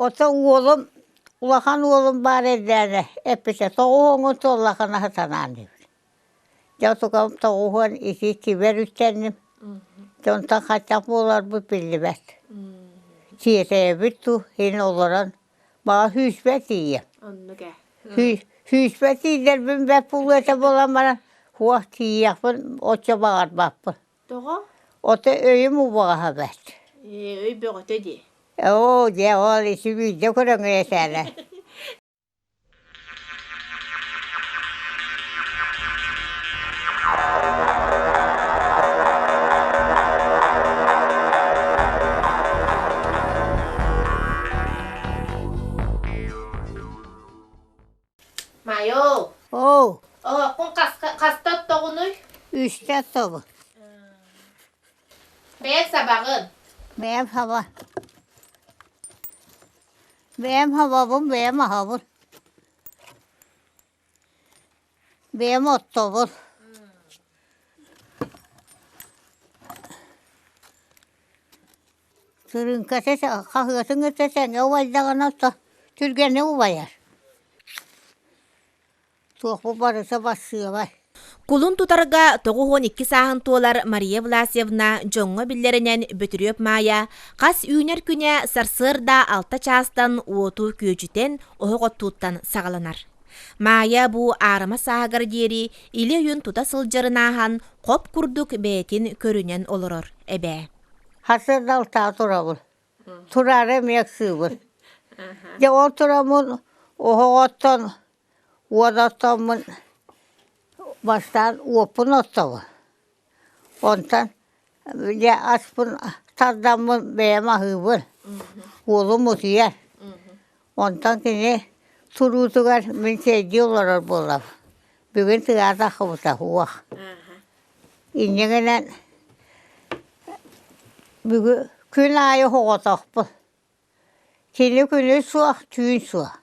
Ото уолум, улахан уолум баар эрдээнэ эппитэ тоҕуһуоҥҥун туоллахына сатанаан диэбит. Дьэ отукам тоҕуһуон ити тибэр үктэнним. Дьэ онтон хайдах буоларбыт биллибэт. Тиэтэйэбит дуу, иһин олорон баҕа сүүспэ тиийиэм. Оннук ээ. Сүүспэ тиийдэрбин бэрт буолуо этэ буолан баран, суох тиийиэхпин оччо баҕарбаппын. Тоҕо? Ото өйүм убаҕаһа бэрт. Ээ, өй бөҕөтө дии. Оо, дьэ, ол ити биирдэ көрөҥҥө этээлэ. Майо, Оо, оһоххун хаста оттоҕунуй? Үстэ отобун. Бэйэҥ сабаҕын. Бэйэм саба. Бэйэм сабабын, бэйэм аһабын. Бэйэм оттобун. Сырыыҥката хаһыатын кытта тэҥҥэ убайдаҕына түргэнник убайар. Туохпут барыта бассыабай. Кулун тутарга 92 сааһын туолар Мария Власьевна дьоҥҥо биллэринэн Бөтүрүөп Маайа хас үүнэр күнэ сарсыарда алта чаастан уоту күөдьүтэн оһох оттууттан саҕаланар. Маайа бу аарыма сааһыгар диэри или өйүн тута сылдьарын ааһан хоп курдук бэйэтин көрүнэн олорор эбээ. Сарсыарда алтаҕа турабын. Тураары эмиэ ыксыыбын. Дьэ ол тураммын оһоҕоттон уот оттоммун бастаан уоппун оттобун. Онтон дьэ аспын тардаммын бэйэм аһыыбын. Уолум утуйар. Онтон кини туруутугар мин чэйдии олорор буолабын. Бүгүн тыаҕа таххыбыта уох. Инньэ гынан бүгүн күн аайы оҕотохпун. Кини күнү суох, түүн суох.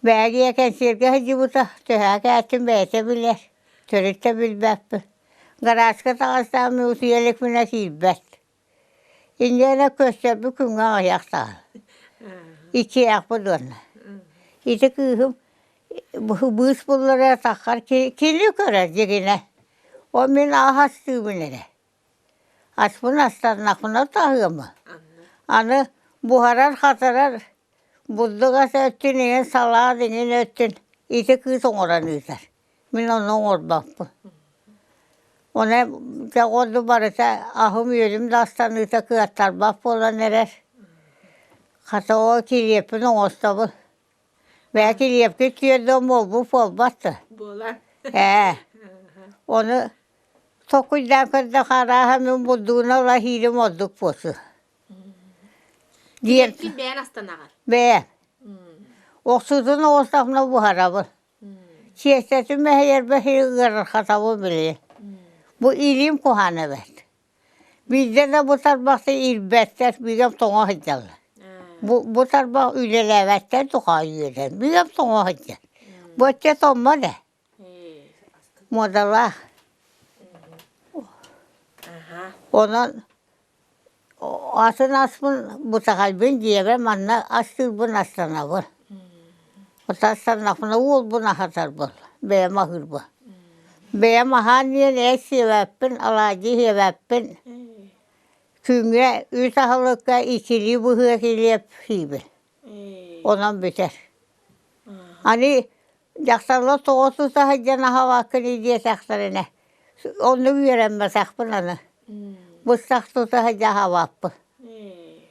Бээрийэ кэнсиэргэ сылдьыбыта, төһө кээттим бэйэтэ билэр, төрүт да билбэппин. Гаражка таҕыстаҕым утуйа иликпинэ киирбэт. Инньэ гынан көрсөрбүт күҥҥэ аҕыйах даҕаны. Иккиэхпит уонна. Ити кыыһым быыс буллара таххар кини көрөр дьигинэ. Ол мин аһастыыбын эрэ. Аспын астарнахпына таһыама. Аны буһарар-хатарар бурдук ас өттүн иҥин салаат иҥин өттүн ити кыыс оҥорон ыытар. Мин ону оҥорбоппун. Ону дьэ орду барыта аһым-үөлүм да астаныыта кыаттарбат буолан эрэр. Хата ол килиэппин оҥостобун. Бэйэ килиэпкин түөрдүөн буолбут буолбат да. Буолар. Ээ. Ону Толкуйдаан көрдөххө, арааһа мин булдугуна ыла иһиирим ордук буолсу. Диэн Килиэпкин бэйэн астанаҕын. Бэйэ. Охсуутун оҕустахпына буһарабын. Сиэстэтин мэһэйэрбэ ыарырҕатабын били. Бу илиим куһаҕана эбээт. Биирдэ да бу тарбахта иирбэттэр, бигэм тоҥо сылдьаллар. Бу, бу тарбах үлэлээбэттэр тухаайы үөрэн, бигэм тоҥо сылдьар. Бу өттө томмот ээ. Муодалаах. Онон атын аспын бутаҕайбын дьиэбэр манна астыырбын астанабын. Астаннахпына уолбун аһатарбын, бэйэм аһыырбын. Бэйэм аһаан диэн эт сиэбэппин, алаадьы сиэбэппин. Күҥҥэ үс аһылыкка иккилии быһыа килиэп сиибин. Онон бүтэр. Аны Дьахталлар тоҕо тута сылдьан аһаабаккын диэтэхтэринэ, оннук үөрэммэтэхпин аны. Быстах тута сылдьан аһаабаппын.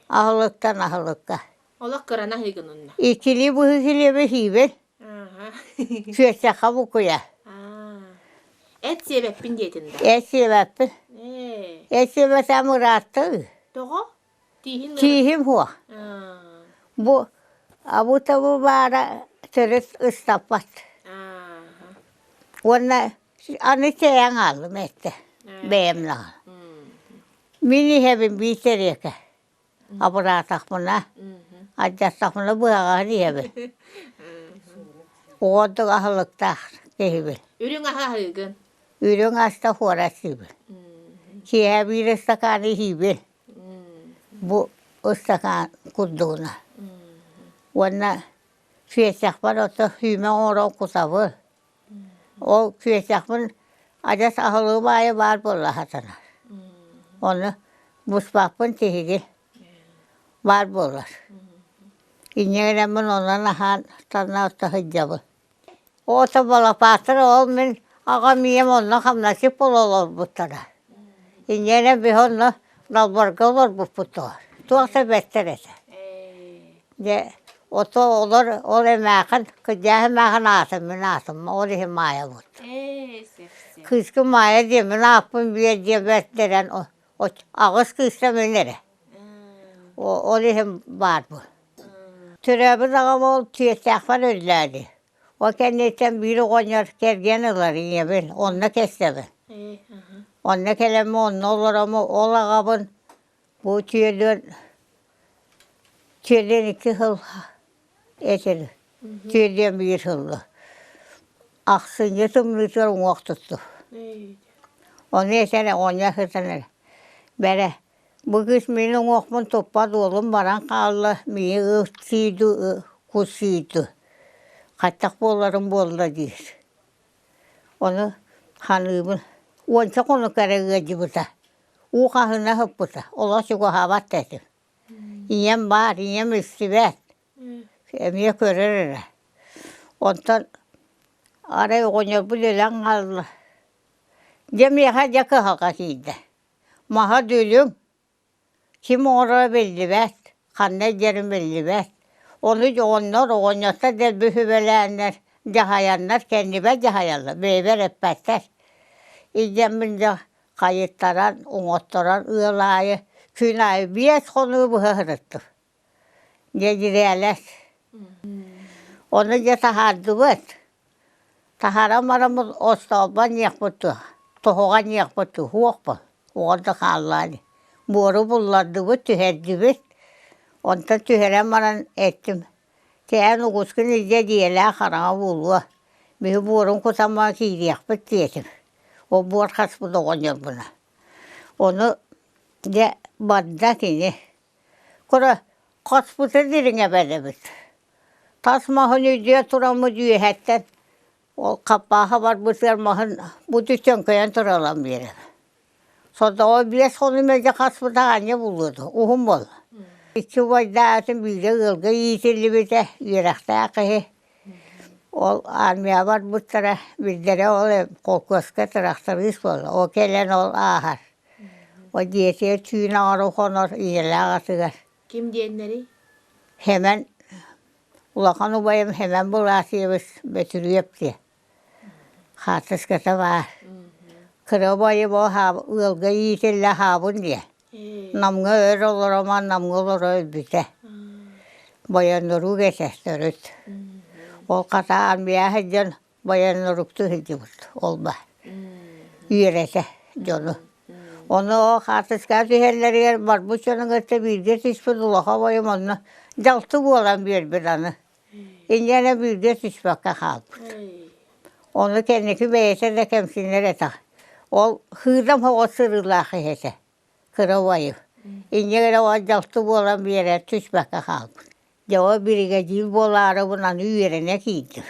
Аһылыктан аһылыкка. Олох кырана аһыыгын онно. Иккилии быһыы килиэби сиибин. Сүөстэххэ букуйа. Эт сиэбэппин диэтин да. Эт сиэбэппин. Эт сиэбэтэм ыраатта. Тоҕо? Тииһим суох. Бу абы-табы баара төрүт ыстаппат. Уонна аны чэйэҥ ааллым эттэ бэйэм наҕа. Мин иһэбин биир тэриэкэ. Абыраатахпына, алдьаттахпына быһаҕаһын иһэбин. Оҕордук аһылыктаах киһибин. Үрүҥ аһы аһыыгын. Үрүҥ аста хуора сиибин. Киэһэ биир ыстакааны иһиибин. Бу ыстакаан курдугуна. Уонна сүөсэхпэр ото сүүмэ оҥорон кутабын. Ол күөсэхпин адьас аһылыгым аайы баар буолла сатанар. Ону буспаппын тиһиги баар буолар. Инньэ гынаммын онон аһаан таҥна сылдьабын. Ото балапааттар ол мин аҕам ийэм онно хамнасчыт буола олорбуттара. Инньэ гынан биһи онно далбарга олорбуппут дуо, туох да бэртэр этэ. Дьэ ото олор ол эмээхин кырдьаҕас эмээхин аатым мин аатым ол иһин Маайабыт. Кыыскым Маайа диэн мин ааппын биэр диэн бэртэрэн аҕыс кыыста мин эрэ. Ол иһин баарбын. Төрөөбүт аҕам ол түөстээхпэр өллөөдү. Ол кэнниттэн биир оҕонньор кэргэн ылар ийэбин, онно кэстэбин. Онно кэлэммин онно олороммун ол аҕабын бу түөрдүөн түөрдүөн икки сыл этин түөрдүөн биир сылла ахсынньы тымныытыгар уҥуох туттум. Ону этэн оҕонньор сытан эрэ бэрэ Бу кыыс мин уҥуохпун туппат уолум баран хаалла, миигин ыт сиир кус сиир хайдах буоларым буолла диир. Ону ханыыбын уонча хонук эрэ ыалдьыбыта, уу хаһыына сыппыта, олох чугаһаабат да этим. Ийэм баар, ийэм истибэт, эмиэ көрөр эрэ. Онтон арай оҕонньорбут өлөн хаалла. Дьэ миэхэ дьэ кыһалҕа киирдэ. Маһа дүлүҥ, ким оҥороро биллибэт, ханна илдьэрин биллибэт. Ону оҕонньор оҕонньоттор дэлби сүбэлээннэр, дьаһайаннар, кэннибэр дьаһайаллар, бэйэбэр эппэттэр. Илдьэммин дьэ хайыттаран, оҥотторон ыал аайы күн аайы биэс хонугу быһа сырыттым. Дьэ дьирээлэс. Ону дьэ таһаардыбыт. Таһааран бараммыт остоолбо анньыахпыт дуо, тоһоҕо анньыахпыт дуо, суохпун, оҕо да хааллаа ини. Буору буллардыбыт, түһэрдибит. Онтон түһэрэн баран эттим, «Тээн угускун илдьэ дьиэлээх хараҥа буолуо, биһи буорун кутан баран киириэхпит» диэтим. Ол буор хаспыт оҕонньорбуна. Ону дьэ барда кини. Кура хоспута дириҥэбэт эбит. Тас маһын үрдүгэр тураммыт үөһэттэн ол хаппааха барбытыгар маһын бу чөҥкөйөн туралан биэрэр. Сордоҕо биэс хонуу мэлдьи хаспыта аанньа булуо дуо, уһун буолла. Икки убайдаатым биирэ ыалга иитиллибитэ, үөрэхтээх киһи. Ол армияҕа барбыттара, бирдэрэ ол холкуоска тырахтарыыс буолла. Ол кэлэн ол ааһар. Ол дьиэтигэр түүн аҥара хонор ийэлээх атыгар. Ким диэннэрий? Хэмэн улахан убайым Хэмэн Былаасыйабыс Бөтүрүөп диэн. Хаартыската баар. Кыра убайым ол ыалга иитиллэ аһаабын диэн. Намҥа өр олоромон Намҥа олоро өлбүтэ. Бойонноруук этэ төрүт. Ол хата армия сылдьан Баяннуруктуу сылдьыбыт ол ба үөрэтэ дьону. Ону ол хаартыскаҕа түһэллэригэр барбыт дьону кытта бииргэ түспүт улахан убайым онно дьалты буолан биэрбит аны. Инньэ бииргэ түспэккэ хаалбыт. Ону кэнники бэйэтэ да кэмсинэр этэ. Ол хыыдам соҕус сырыылаах киһи этэ. Кыра убайым. Инньэ гынан ол дьалты буолан биэрэр түспэккэ хаалбыт. Дьэ ол биригэдьиир буолаарыбын аны үөрэнэ киирдим.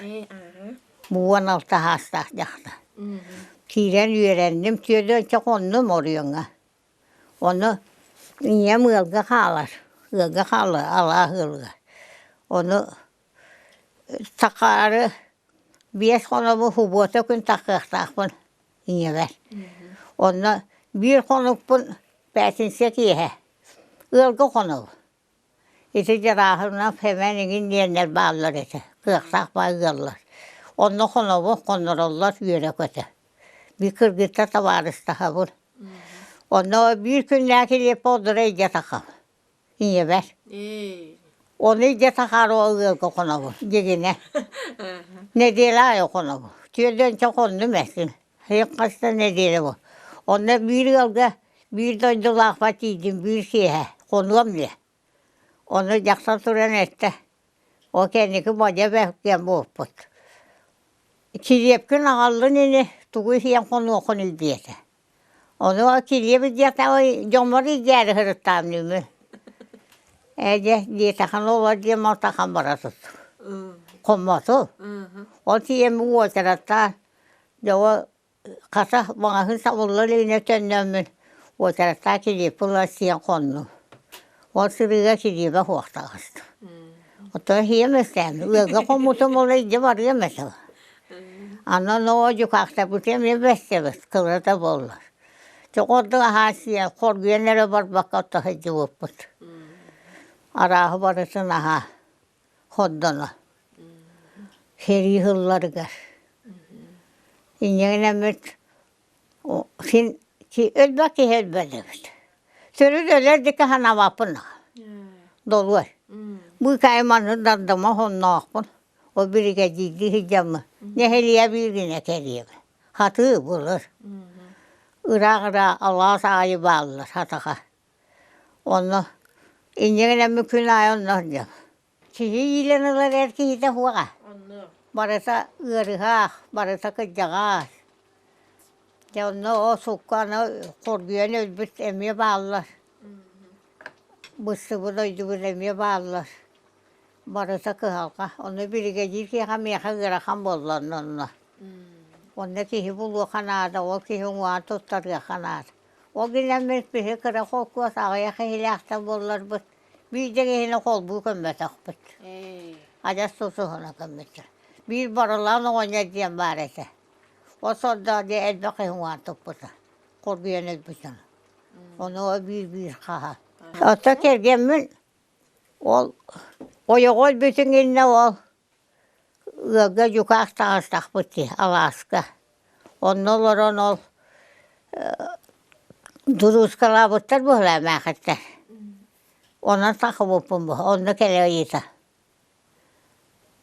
Бу 16 саастаах дьахтар. Киирэн үөрэнним, түөртүнчэ хоннум оройуоҥҥа. Ону ийэм ыалга хаалар, ыалга хаалар, алаас ыалыгар. Ону сахаары биэс хонобу субуота күн тахсыахтаахпын ийэбэр. Онно биир хонукпун пятница киэһэ ыалга хонобун. Ити Дьарааһыннаах Сэмэн эҥин диэннэр бааллар этэ, кыахтаах баай ыаллар. Онно хонобун, хоннороллор үөрэ-көтө. Биир кыргыттар табаарыстаһабын. Онно биир күннээх килиэппэ олоро илдьэ тахабын ийэбэр. Ону илдьэ тахаары ол ыалга хонобун, дьигинэ. Нэдиэлэ аайы хонобун. Түөрдүөнчэ хоннум этим. Хас да нэдиэлэ бу. Онно биир ыалга биир дойдулаахпар тиийдим биир киэһэ хонуом диye. Ону дьахтар туран эттэ, ол кэнники модьа бэһкиэн буолпут. Килиэпкин аҕаллын ини, тугу иһиэн хонуоххунуй диэтэ. Ону килиэп илдьиэхтээх дьоммор илдьээри сырыттаам нүүмү. Ээ дьэ диэтэххинэ олор диэн малтахан бара сыттым. Хоммоту. Ол тиийэн уочараттаан дьэ ол хата маҕаһыын сабыллар илинэ төннөммүн уочараттаан килиэп ыла сиэн хоннум. Ол сырыыга килиэбэ суох таҕыстым. Оттон иһиэм эсээн ыалга хоммутум ол илдьэ барыам этэ. Аны ноо дьукаахтарбыт эмиэ бэссэбит кыра да буоллар. Чоҕордук аһаан сиэн хоргуйан эрэ барбакка отто сылдьыбыппыт. Арааһы барытын аһаа хордоно. Сэрии сылларыгар. Инньэ гынаммыт син өлбөт киһи өлбөт эбит. Төрүт өлөр диэки санаабаппын долуой. Быыкаайы манны дардама сонноохпун. Ол биригэдьиирдии сылдьаммын нэһилиэ бииргинэ кэлиэбин. Хатыы былыр. Ыраах-ыраах алаас аайы бааллар хатаха. Онно инньэ гынаммын күн аайы онно сылдьабын. Киһи иилэн ылар эр киһитэ суоҕа. Барыта ыарыһах, барыта кырдьаҕас. Дьэ онно ол сукка аны хоргуйан өлбүт эмиэ бааллар. Быстыбыт дойдубут эмиэ бааллар. Барыта кыһалҕа. Ону биригэдьиир киһиэхэ миэхэ ыарахан буолла онно. Онно киһи булуохха наада, ол киһи уҥуоҕун туттарыахха наада. Ол гынан мин биһи кыра холкуос аҕыйах киһилээхтэр буолларбыт, биир да киһини холбуу көммөтөхпүт. Адьас тутуһуна көммүттэр. Биир Барылаан оҕонньор диэн баар этэ. Ол сордоох диэн элбэх киһи уҥуоҕун туппута. Хоргуйан өлбүт дьоно. Ону биир-биир хаһа. Оттон кэргэммин ол ойоҕо өлбүтүн иннэ ол ыалга дьукаах таҕыстахпыт дии алааска. Онно олорон ол дуруускалаабыттар быһылаа эмээхиттэр. Онон сахабыппын бу онно кэлэ ыйыта.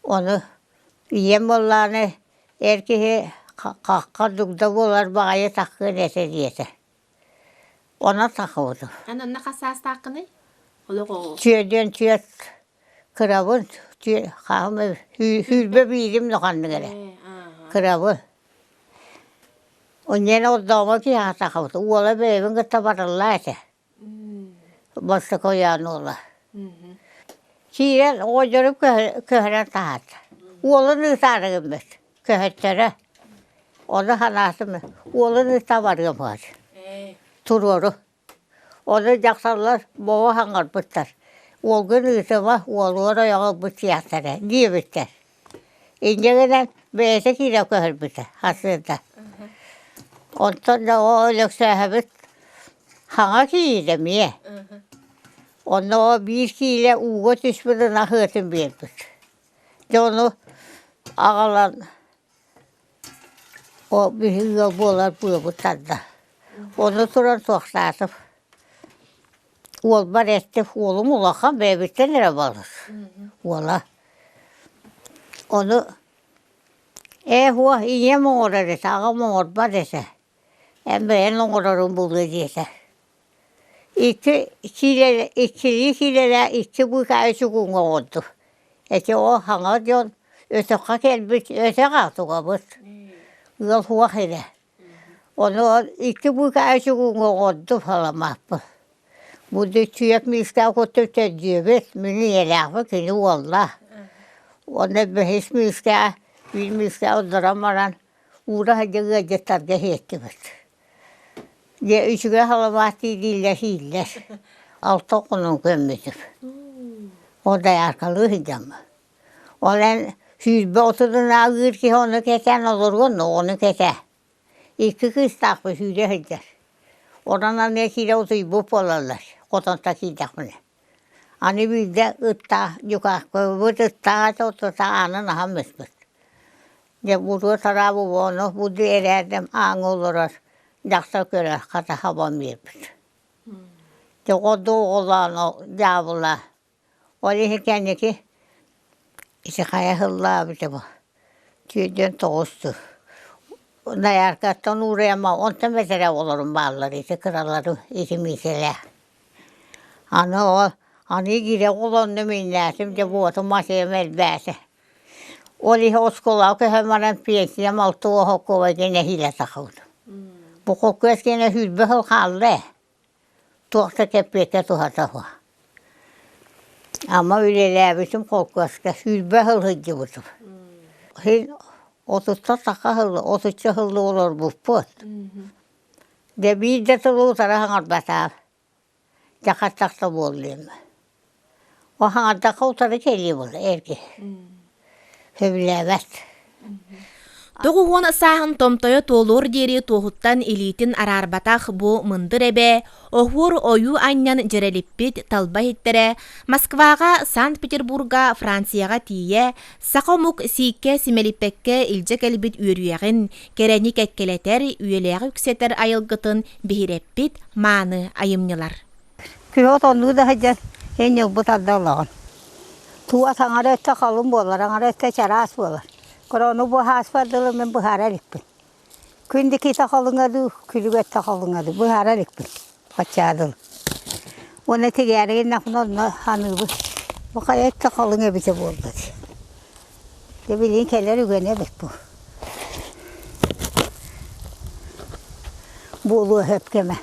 Ону ийэм буоллаҕына эр киһи хахха дугда буолар баҕайы таххыан этэ диэтэ. Онон сахабытым. Эн онно хас саастааххыный? Олох оҕо. Түөрдүөн түөрт кырабын хаһым сүүрбэ биирим ханнык эрэ кырабын. Онньуна ордоомо киһиэхэ сахабыт. Уола бэйэбин кытта барыллаа этэ. Бастакы ойоон уола. Киирэн оҕонньору көһөрөн таһаарда. Уолун ыытаары гыммыт. Көһөттөрө. Ону санаатым, уолун ыыта барыам баар. Туруору. Ону дьахталлар боо хаҥарбыттар. Уолгун ыытыма, уолугар ойоҕо ылбыт сиэхтэрэ диэбиттэр. Инньэ гынан бэйэтэ киирэн көһөрбүтэ сарсыарда. Онтон да оо Өлөксөөһөбүт хаҥа киирдэ эмиэ. Онно оо биир киилэ ууга түспүт ынах ыатын биэрбит. Дьэ ону аҕалан ол биһиги ыал буолар быабыт тарда. Ону туран туохтаатым. Уолбар эттим, уолум улахан бэйэбиттэн эрэ балыс уола. Ону ээ һуох ийэм оҥорор этэ, аҕам оҥорбот этэ. Эн бэйэҥ оҥороруҥ буолуо диэтэ. Икки киилэ иккилии киилэлээх икки быыкаайы чугууҥҥа оҥордум. Ити ол хаҥа дьон өтөххө кэлбит өтөх аатыгабыт. Ыал суох этэ. Ону икки быыкаайы чугууҥҥа оҥордум саламааппын. Бу түөрт миискэҕэ куттум төрдүөбүт, мин ийэлээхпин, кини уоллаах. Уонна бэһис миискэҕэ, биир миискэҕэ ордорон баран уура сылдьар ыалдьыттарга иһиэттибит. Дьэ үчүгэй саламаат дииллэр иһииллэр. Алта хонон көммүтүм. Ол дояркалыы сылдьаммын. Ол эн 20 отутун ааҕыыр киһи ону кэтээн олоруон, оҕону кэтээ. Икки кыыстаахпын сүүрэ сылдьар. Онон эмиэ киирэ утуйбут буолаллар, хотонтон киирдэхпинэ. Аны биирдэ ыттаах дьукаахпыт ыттаах этэ ортото аанын аһан бүппүт. Дьэ буруо-тараа буолуону бу эрээрдэм ааҥҥа олорор дьахтар көрө хата хабан биэрбит. Дьэ оҕо оҕолоон дьаабыла Ол иһин кэнники ити хайа сыллаабыта бу 49 сыл Найааркаттан уурайама онтон бэтэрээ оҕолорум бааллар ити кыраларым ити Миисэлээх. Аны ол аны игирэ оҕолонно миннээтим дьэ буотум масыйам элбээтэ. Ол иһи оскуолаҕа көһөн баран пенсиям алта уоһоккуоба диэн эһиилэ тахабытым. Бу холкуос киэнэ 20 сыл хаалла ээ. Туох да кэппиэккэ туһата суох. Ама үлэлээбитим холкуоска 20 сыл сылдьыбытым. Син отучча саха сыл, отучча сыл олорбуппут. Дьэ биир да сылы утары хаҥарбатаҕым. Дьэ хастахта буоллум. О хаҥардахха утары кэлии буолла эр киһи. Сөбүлээбэт. 90 сааһын томтойо туолуор диэри туоһуттан илиитин араарбатах бу мындыр эбэ оһуор ойуу анньан дьэрэлиппит талба иһиттэрэ Москваҕа, Санкт-Петербурга, Францияҕа тиийэ саха омук сииккэ симэлиппэккэ илдьэ кэлбит үөрүйэҕин, кэрэни кэккэлэтэр, үйэлээҕи үксэтэр айылгытын биһирэппит мааны айымньылар. Күһү отоннуу да сылдьан эн ньылбыт арда олоҕун. Туа таҥара өттө халыҥ буолар, аҥара өттө чараас буолар. Корону бу ааспар дылы мин быһаара иликпин. Күн дикиитэ халыҥа дуу, күлүк өттө халыҥа дуу, быһаара иликпин. Баччаа дылы. Уонна тигээри гыннахпына онно аныыбын. Бу хайа өттө халыҥ эбитэ буолла дии. Дьэ билигин кэлэр үгэнэ эбит бу. Буолуо сөп кэмэ.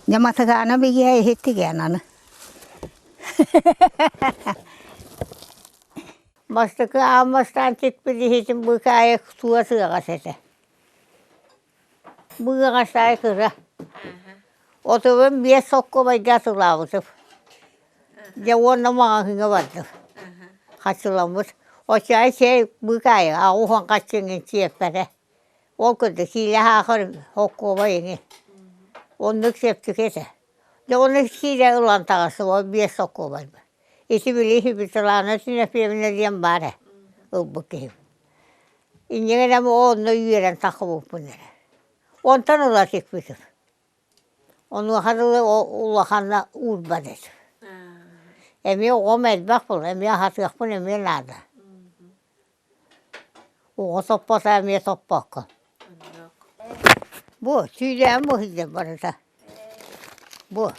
Дьэ матыгаана бигиэ иһиттигэн аны. Бастакы аан бастаан тикпит иһитим быыкаайык туос ыаҕас этэ. Бу ыаҕастаайы кыра. Отубун биэс солкуобайга атыылаабытым. Дьэ уонна маҕаһыыҥҥа бардым. Хачыламмыт. Оччоҕо чэй быыкаайы аҕыс уон хаччыҥҥын сиэппэтэ. Ол курдук киилэ аахыр холкуобай ини. Оннук чэпчэки этэ. Дьэ ону киилэ ылан таҕыстым, ол биэс солкуобайбын. Ити били Светлана Тимофеевна диэн баар ээ, ылбыт киһим. Инньэ гынан онно үөрэн таххыбыппын эрэ. Онтон ыла тикпитим. Онуоха дылы улаханна уурбат этим. Эмиэ оҕом элбэх буолла, эмиэ аһатыахпын эмиэ наада. Оҕо соппото эмиэ соппокко. Бу сүүрээн бу сылдьар барыта. Бу.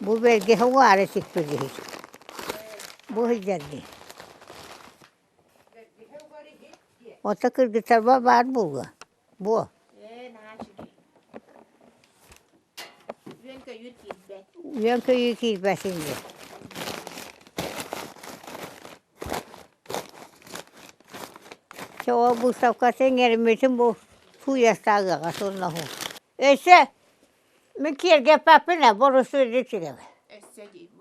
Бу бэргэһэ угаары тикпит иһит. Бу сылдьар дии. Ото кыргыттарбар баар буолуо. Бу. Үөн-көйүүр киирбэт. Үөн-көйүүр киирбэт ини. Чэ ол быыстапкатын иҥэриммитим бу сууйастааҕыаҕа сурнаһуу. Өссө мин киэргэппэппин ээ, боростуойдук үчүгэбин.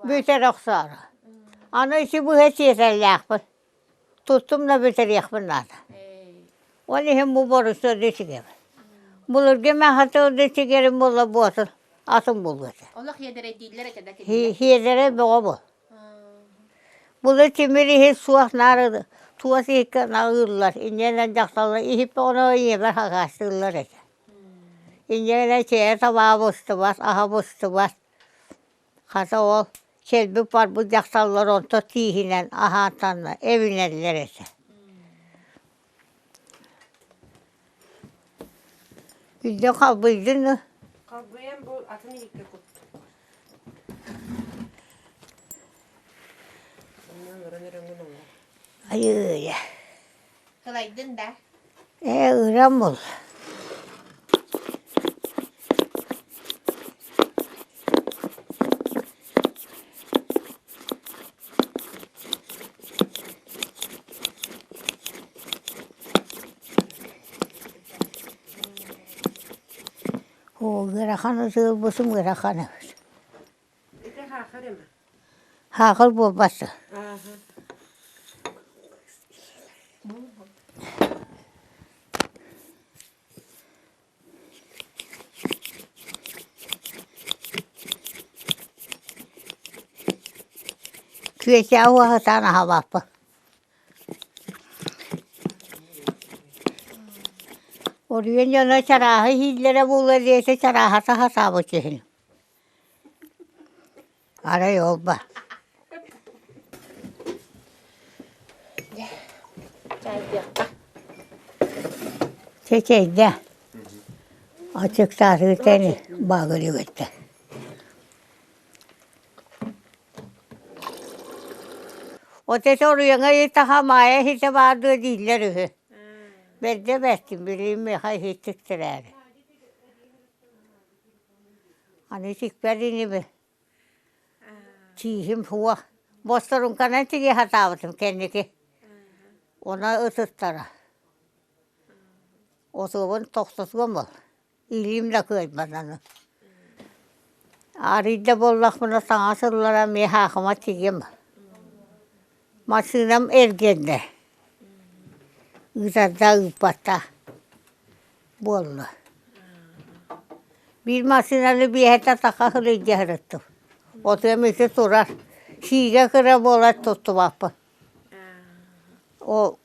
Бүтэр охсоору. Аны ити быһа тиэтэллээхпин. Туттум да бүтэриэхпин наада. Ол иһин бу борустуойду үчүгэбин. Былыргы махатылды үчүгэрим буолла буотун атын булуо этэ. Олох иэдэрэйдииллэр этэ да кинилэр. Иэдэрэй бөҕө бу. Былыр тимир иһит суох наар туос иһиккэ наҕыыллар. Инньэнэн дьахталлар иһиппэ оно ийэбэр хакаастыыллар этэ. Инньэнэн чэйэ табаа быстыбат, аһа быстыбат. Хата ол сэлбик барбыт дьахталлар онто тииһинэн аһаатанна эбинэллэр этэ. Илдьэ халбыйдын да? Халбыйан бу атын иһиккэ кут. Айыы-йа. Кылайдын да? Ээ, ырам бол. Оо, ыарахан ытыырбытым ыарахан эбит. Ити хаахар эми? Хаахыр буолбат. Күөчээ уоһутаан аһабаппын. Оруйан дьоно чарааһы иһииллэрэ буолуо диэтэ чарааһата сатаабыт киһини. Арай ол ба. Чэ чэйдэ. Ачыктаатыгыт ини баагырыгытта. Вот это оруйаҥа таха Маайа иһитэ баар дуо дииллэр үһү. Бэрдэ бэртин билигин миэхэ иһит тиктэрээри. Аны тикпэр инибин. Тииһим суох. Босторунканан тигии сатаабытым кэнники. Ону ытыттара. Отуобун тохтотуом ол. Илиим да кыайбат аны. Арыйда буоллахпына саҥа сыллара эмиэ саахыма тигиэм. Массыынам эргэннэ. Ыытарда ыыппата буолла. Биир массыынаны биэһэтэ саха сылдьа сырыттым. Отуом ити турар. Сиигэ кыра буолар туттубаппын. Ол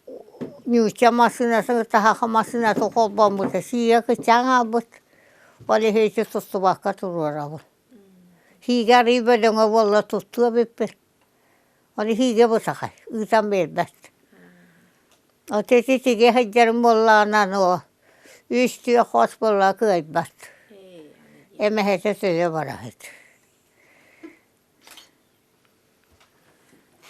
ньуучча массыынатын таһаха массыыната холбоммута сиигэ кыччаан хаалбыт. Ол иһин ити туттубакка туруорабын. Сиигэ арыый бөдөҥө буолла туттуо эбиппин. Ол иһиигэ бытахай, ыытан биэрбэт. От ити тигэ сылдьарым буоллаҕына ноо үс-түөрт хос буолла кыайбат. Эмэһэтэ төлө бараһыт.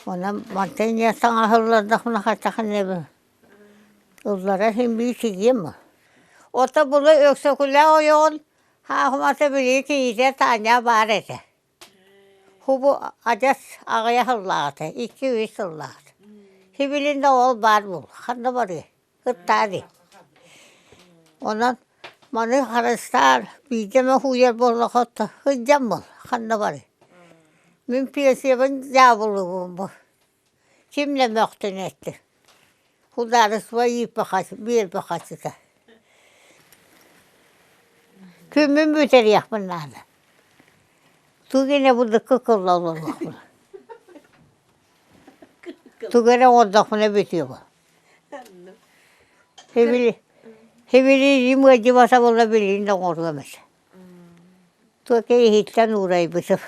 Онон мантан инньэ саҥаһыллардахпына хаттахына ыллара син биир тигиэм. Ото була Өксөкүлээх ойоҕун хаахымата билии кийиитэ Таня баар этэ. Хубу адьас аҕыйах сыллааҕыта, 2-3 сыллааҕыта. Сибилин да ол баар буолуо, ханна барыай, ыттаа дии. Онон маны харыстаар, биирдэ эмэ хууйар буоллахха сылдьан буол, ханна барыай. Мин пенсиябын дьаабылыыбын бу. Ким да мөхтөн эттэ. Судаарыстыба биэрбэхачыта. Күммүн бүтэриэхпин наада. Тугу эрэ бурдукка кылла олоруохпун. Тугу эрэ оҥордохпуна бүтүө. Хибили хибили ыалдьыбата буолла билигин да оҥоруом этэ. Туох иһиттэн уурайбытым.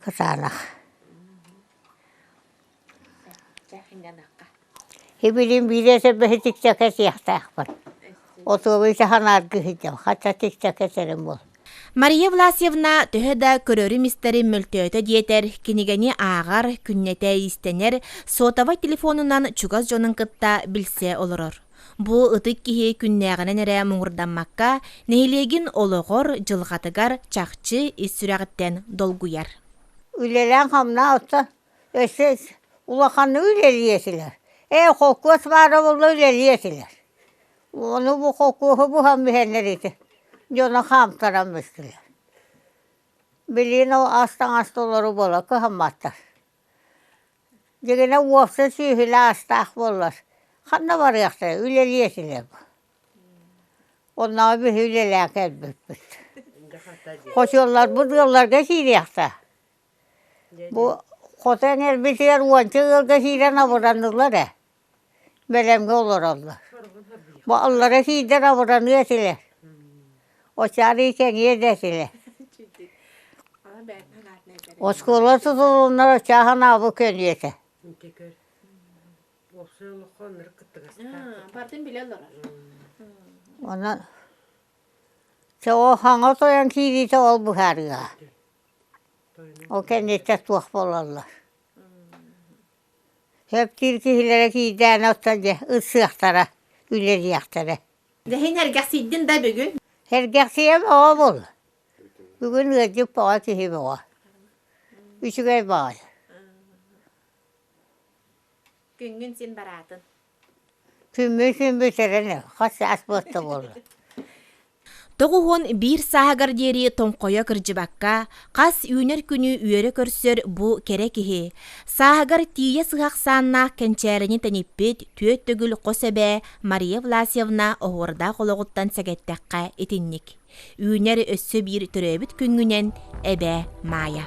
Кытаанах. Сибилин биирэ сэрбэһи тиксэкэ сиэхтээхпин. Отуобуй саханааргы сылдьам, хата тиксэкэ сэрим буол. Мария Власьевна төһө да көрөрүм-истэрим мөлтөөтө диэтэр, кинигэни ааҕар, күннэтэ иистэнэр, сотовай телефонунан чугас дьонун кытта билсэ олорор. Бу ытык киһи күннээҕинэн эрэ муҥурдаммакка, нэһилиэгин олоҕор, дьылҕатыгар чахчы ис сүрэҕиттэн долгуйар. Үлэлээн-хамнаан оттон өссө улаханнык үлэлиэ этилэр. Ээ, холкуос баара буолла үлэлиэ этилэр. Ону бу холкуоһу буһан биһэннэр ити дьоно хаамтаран бүттүлэр. Билигин ол ас-таҥас толору буола кыһамматтар. Дьигинэ уопсай сүөһүлээх астаах буоллар, ханна барыахтара, үлэлиэ этилэр бу. Оннооҕор биһи үлэлээн кэлбиппит. Хочуолларбыт ыалларга киириэхтэ. Бу хото эҥэрбитигэр уонча ыалга киирэн абыраннылар ээ. Бэлэмҥэ олороллор. Бу аллара киирдэр абыраныа этилэр. Очаарый кэҥиэ да этилэр. Оскуола тутулуннар очааһын аабы көнүөтэ. Онон чэ ол хаҥа тойон киириитэ ол быһаарыаҕа. Ол кэнниттэн туох буолаллар. Сөптүүр киһилэрэ киирдээн оттон дьэ ырсыахтара, үлэлиэхтэрэ. Дьэһин эргэхсийдин да бүгүн? Эргэхсийэм оҕо буол. Бүгүн ыалдьыт бөҕө киһи бөҕө. Үчүгэй баҕайы. Күҥҥүн син бараатын. Күммүн син бүтэрэн хас ас буолта буолла. 91 сааһыгар диэри тоҥхойо кырдьыбакка, хас үүнэр күнү үөрэ көрсөр бу кэрэ киһи, сааһыгар тиийэ сыһах сааннаах кэнчээрини тэниппит түөрт төгүл хос эбээ Мария Власьевна оһуордаах олоҕуттан сэгэттэххэ итинник. Үүнэр өссө биир төрөөбүт күҥҥүнэн эбээ Маайа.